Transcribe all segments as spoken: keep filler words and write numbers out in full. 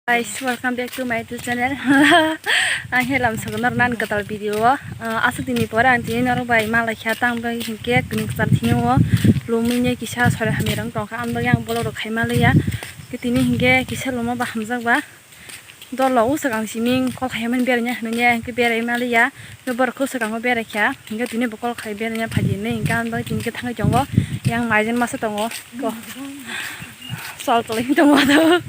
Guys, welcome back to my YouTube channel. Ang helam sogo norok nan kwtal video o. Ah, aswk dini pore ang tini norok bai malai kha tang bai hinkhe kwnwi kwchar thini o lumui ne kisa sori hamya rang tongkha ang bai ang bolok rok khai maliya. Tini hinkhe kisa luma ba hamjak ba. Dolo uswk ang simi call khaimani beraina hinwi hinkhe berai maliya. Borok khe swkango berai kha, hinkhe tini bo call khai beraiya phaidi hinwi hinkhe ang bai tini khe thangwi tongo. Yang maijen masa tongo. Ko. Sol tolwi tongo to.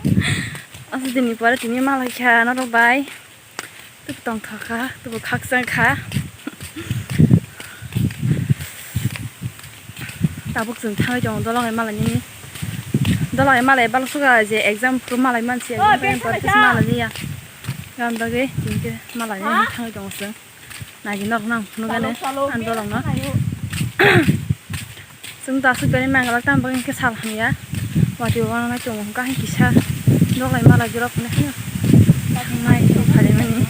Aswk dini pore tini malai kha norok bai. Tubu tongthok kha, tubu khakchang kha. Tabuk chwng thangwi tongo dolong hai malai nini. Dolong hai malai balo suka je exam phuru malai mansi exam time pore kisa malai liya. Gam dagi tini khe malai nini thangwi tongo chwng. Nagi nok nang phunukgani ang dolongno. Chwng da aswk bini mangalak tamo bagwi hinkhe sal hamya. Watwi wananai tongo hwnkha hai kisa. Doklai malai borok hwnwi haino. Thangnai tong pharimani.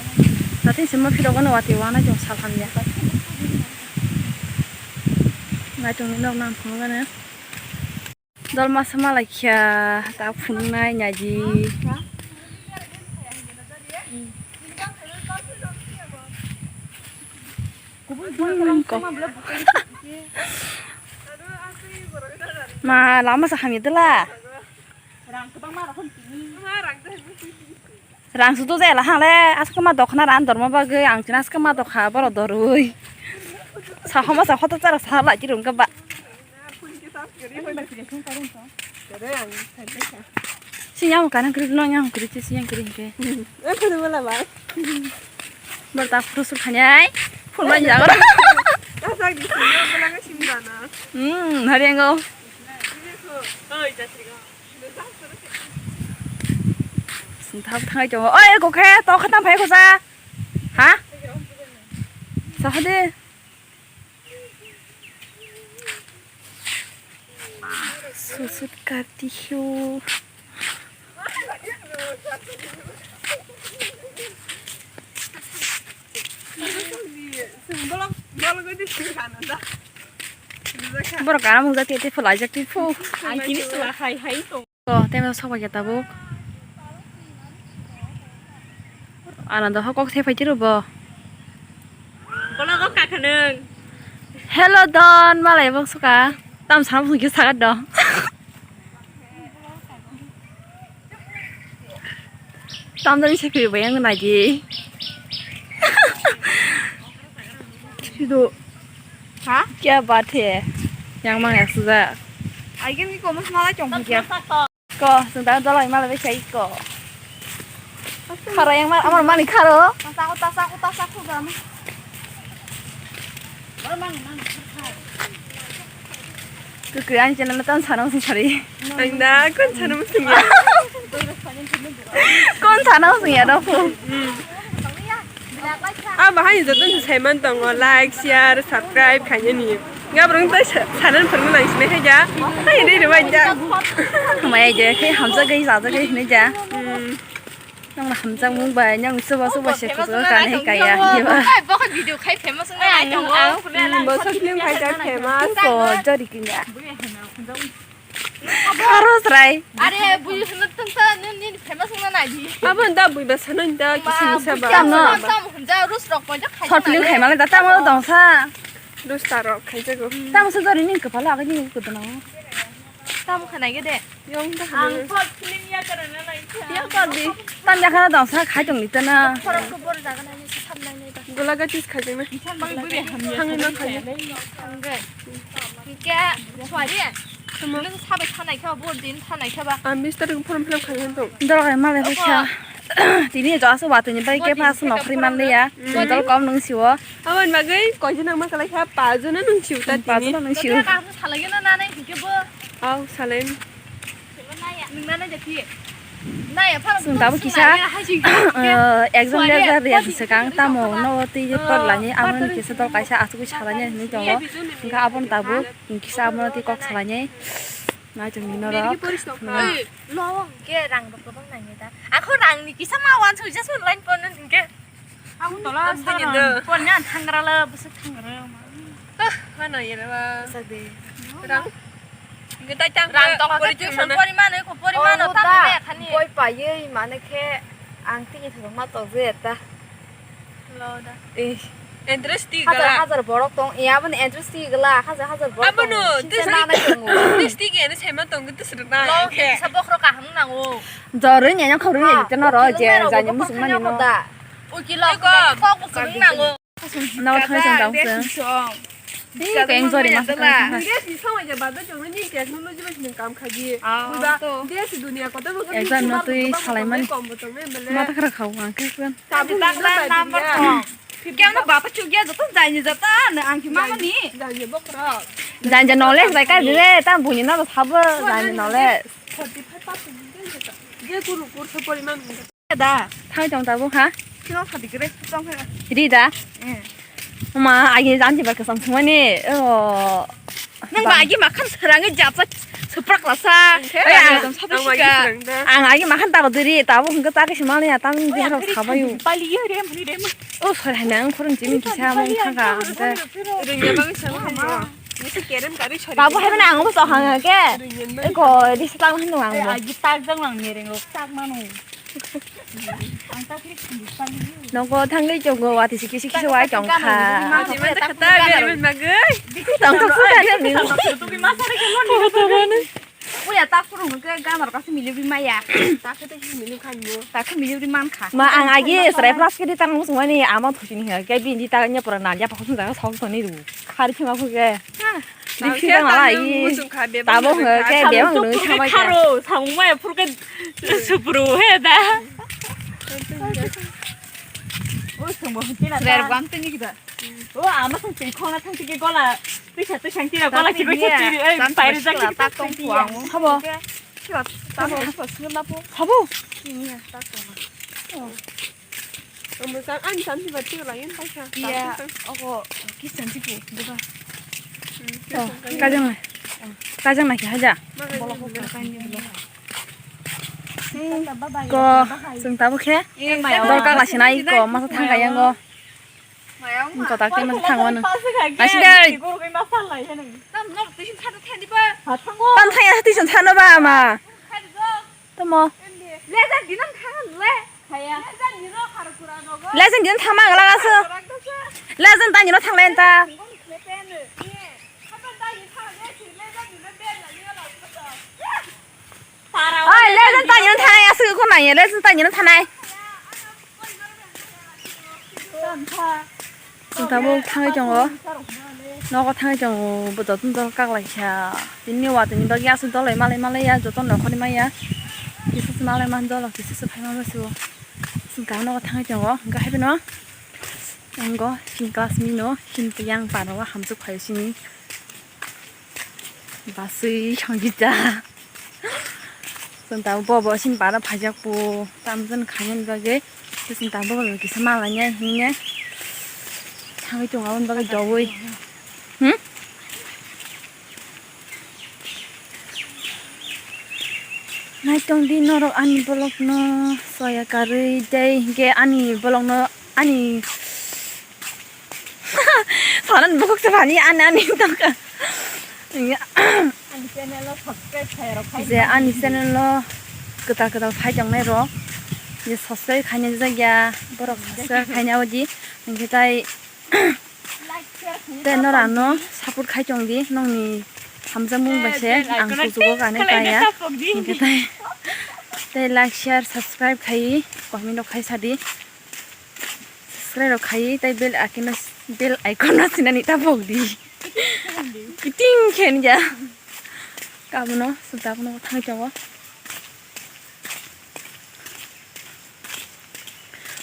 Datin se maphirogo no watwi wanai tong sal hamya. Naitongnai nok nang phunukgani. Dol masa malai kha ta phunuknai naidi. Ma lama sa hamya dela. Rang su tu jela hang le aska ma dokna ran dorma bagwi ang chini aska ma dokha borok dorwi. Sa homa sa hoto chara sa lai chirung ka ba. Si yang kana kri no yang kri si yang kri ke. Bor ta photo shoot khanai. Phul ma jago. Hmm, hari ango. Sing thap thai jo. Oi, ko khe to khatam phai ko sa. Ha? Sa hade. Susut karti hiu. Borok karam hwnjak tiya tei phalai jak tei phu. Ang kini sula hai hai tong. Ko, tei masa sok bai khe tabuk. Ana doha kok thai phai tiro bo. Bola kok ka khanung. Hello Don, malai bok suka. Tam sana bung kisa sagat do. Tam dari se kiri bayang nai di. Sido. Ha? Kya baat hai? Yang mang ya suja. Ai kan ki komas malai chong kya. Ko, sung ta dolai malai bai sai ko. Kharo yang mar, amar mani kharo. Tasa ko, tasa ko, tasa ko gam. Kukui ani channel tan sana sung sari. Ang da kon sana sung ya. Kon sana sung ya dok. Ah, bahai joto ni saiman tongo, like, share, subscribe khainani. Gabrang tai sa-, sanan phang nang sini hai ja. Hai dei dei bai ja. Mai je khe hamjak gai sajak gai hini ja. Hmm. Nang hamjak mung bai nang suba suba se kutu kan hai kaya. Hai bokol video khai famous nang. Ang, ang, ang. Hmm, bokol film khai ja famous. Ko jori kinya. Kharo srai. Are bui hwnwi tongsa nini famous wngna nai di. Abo da bui ba sano da kisi misa ba. Tam no. Tam hunja rus rok poja khai. Short film khai male da tam no dongsa. Rus ta rok khai jago. Tam so jori ning kapala agini kudono. Tam khanai ge de. Yong da. Ang short film ya karana nai. Yang ka di. Tam ya khana dongsa khai tong ni tana. Khorok ko bor jaga nai ni sam nai nai da. Gula ga tis khai jeng na. Bang bui ham. Hangi ma khai. Hangge. Hingke, suari. Tamo. Nung sabai sanai khe, bo din sanai khe ba. Ang bis tarik form fill up khaina tong. Dol khe malai bai kha. Tini jo asu watwi ni bai khe pass no khri man liya. Dol kom nung siwo. Abon bagwi koi jona ma kalai kha, pa jona nung siwo ta tini. Pa jona nung siwo. Ka salai na na nai hingke bo. Aw, salai. Chwng tabuk kisa, eh, exam letter riyani swkang tamo no twi porlani, amo ni kisa dol kaisa asugwi salani hinwi tongo. Hwnkhe abono tabuk kisa abono twi kok salani. Nai chwng ni norok. Lo hwnkhe rang rok kwbang nangya da. Akho rang ni kisa ma wansuk just line phone hwnkhe. Ang tola saron. Pon nyan thangra la bwswk thangra ma. Hah, hano yere ba. Bwswk de. Rang. Rang tong khe tuition pori mano, eko pori mano, tamo da, khe khani. Boi paiwi mane khe ang tini thwrwngma tong je ta. Lo da. Eh. Interest ti gala. Hajar hajar borok tong, ya bani interest ti gala, hajar hajar borok tong. Abono, sisa nana tongo. Interest ti gana sema tong, tu srna. Lo, khe sa bokhro kaham nango. Jorwi nyanya khorwi nyanya teno ro, je jani musung mani no. Ukilo kok musung nango. Nao thai chang dang se. Hi keng jori ma sa keng. Ni si samai je bado jong ni technology ba sini kam khaji. Buiba, de si dunia koto bo exam no twi salai mani. Kom bo tong me bele. Mata khara khao ang khe kwan. Tabuk tak number tong. Kemno bapa chukya joto jaini jata ne ang ki mama ni. Jaini bokro. Jaini knowledge bai ka dire ta buni no sabo jaini knowledge. Forty five percent je kuru kurso poriman. Da. Thai tong tabuk ha? Kino sadi kre tong khe. Ri da? Eh. Ma, agi janji ba kasam sumani. Oh. Nang ba agi makan serangi japsa suprak lasa. Oke, eh, ang, ang agi serang da. Ang agi makan tabo diri, tabo hingga tari simani ya, tang di harap sabayu. Pali ye re, mani re, mani. Oh, sorry, nang khorang jimi kisa mung thangka. Ringya bang sama ma. Nisi kerem kari sorry. Tabo hai mana ang bo sohang ke. Eko di setang hanu ang bo. Agi tak jang lang ni ringo tak manu. Nogo thangwi chongo, watwi sikhe sikhe se wai chong kha. Tong thok thok kha ni. Uya ta phuru hwnkhe ganaro kaisa milibri maya. Ta khe ta milibri kha ni. Ta khe milibri man kha. Ma ang agi srai plus khe di tang musung mani ama thusi ni ha. Khe bini ta nya pura nalya pa khusung jaga sok toni ru. Khari khima khu khe. Dipsi tang ala i. Tabo hwnkhe bebak nung thamai khe. Kharo samung maya phuru khe supru he da. O songbo hwnkhe na. Rer bam tini kida. O ama song twi khona thang tike gola. Tisa tisa tira gola ki gola tiri. Ei pairi jak tak tong puang. Habo. Habo. Habo. Habo. Ang bwsang ani samsi ba twi lai paisa. Iya, ogo ki samsi ko diba. Oh, kajang na. Kajang na ki haja. Ko, sung tabu khe. Dol ka lasi nai ko, masa thang kaya ngo. Ko tak te masa thang wano. Lasi dai. Tam thang ya, twi sung thang no ba ma. Tamo. Lezen dinang thang le. Lezen din thama gala gaso. Lezen tani no thang len ta. Oi, lezen tani no thang ya su ko nai, lezen tani no thanai. Chwng tabuk thangwi tongo. Nogo thangwi tongo, bo jotono dol kak lai kha. Tini watwi ni bagwi aswk dol lai malai malai ya, jotono nokhorni maya. Kisa se malai man dol, kisa se phai man se o. Chwng tabuk nogo thangwi tongo, hwnkhe haino. Wngo, chini class ni no, chini yang pano o hamsuk phaio chini. Baswi songkhe cha. Chwng tabuk bo bo sini bara phaijak po. Tamjani khainani bagwi. Chwng tabuk bo kisa malainai hinwi. Thangwi tongo aboni bagwi doui. Hmm? Naitong di norok ani vlog no soya karwi tei hinkhe ani vlog no ani Sanan bukuk se bani ani ani tongka. Ani channel o subscribe khai rok khai. Je ani channel o kwtal kwtal phai tongnai rok. Je subscribe khaina jak ya borok subscribe khaina odi. Hinkhe tai Like, share khai tei rok norano support khai tong di nongni hamjakmung bai se ang kuchugo kane kaya. Hinkhe tai tei like share subscribe khai comment rok khai sadi. Subscribe rok khai tei bell icon no, bell icon no sinani ta pok di. Kiting khen ya. Kabono suta bono thang chawo.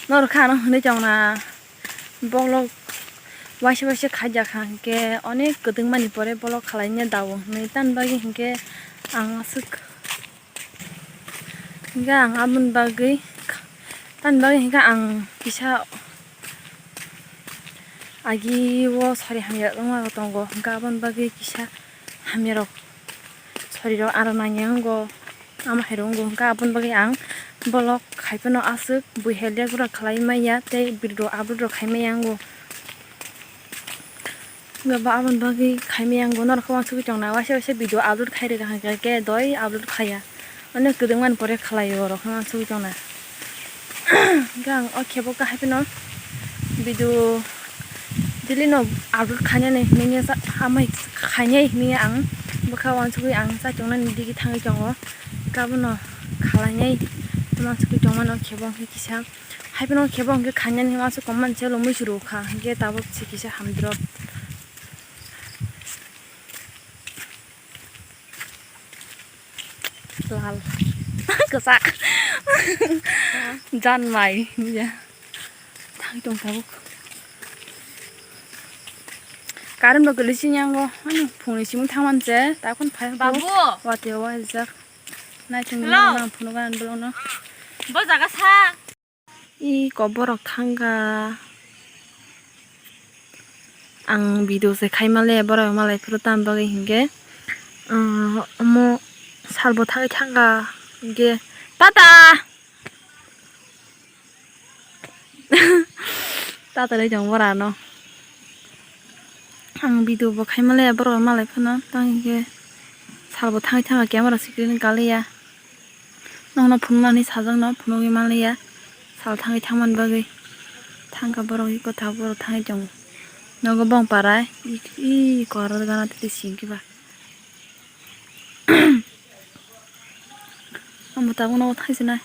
Nor kha no hwnwi chong na. Bolok waisa waisa khaijak kha hinkhe onek kwdwng mani pore bolok khalai nya dao hwnwi tan bagwi hinkhe ang aswk. Hinkhe ang aboni bagwi, tamni bagwi hinkhe ang kisa agi o sari hamya rok wngma rok tongo, hinkhe aboni bagwi kisa hamya rok sari rok aro nangya wngo, ama hai rok wngo, hinkhe aboni bagwi ang bolok hai phano aswk bui hai lepra khlai manya tei bwrwi rok abrwi rok khai manya wngo. Hwnkhe ba aboni bagwi khaimaya ang bo norok khe uansugwi tongna, waisa waisa video upload khairwkha hwnkhe khe doi upload khaiya. Onek kwdwngmani pore khlaio borok khe uansugwi tongna. Hwnkhe ang o khebo kahai phano video daily no upload khainani hinwi sa-, amai khainai hinwi ang bwkha uansugwi ang chachuknani digi thangwi tongo. Hwnkhe abono khalainai uansugwi tongmani o khebo hwnkhe kisa. Hai phano khebo hwnkhe khainani uansuk tongmani se lomwi chwrwkha hwnkhe tabuk se kisa hamdrop. Lal. Kwchak. Jan mai. Ya. Thang tong tabuk. Current bo kwlwi sini ango. Ano phone simi thang man se. Ta khon phai. Babu. Wati wa jak. Nai chung. Hello. Nang phone gan bolo no. Bo jaga sa. I koborok thangkha. Ang video se khai male borok malai phuru tam bagwi hinkhe, ah, omo salbo thangwi thangkha hinkhe tata. Tata lai tong borano. Ang video bo khai male borok malai phano tang hinkhe salbo thangwi thangkha camera screen galiya. Nokno phunuknani sajakno phunugwi manliya, sal thangwi thangmani bagwi. Thangkha borok iko tabuk borok thangwi tongo. Nogo bong parai, i, i, koro gana tei singkhe ba. Omo tabuk nogo thangsinai.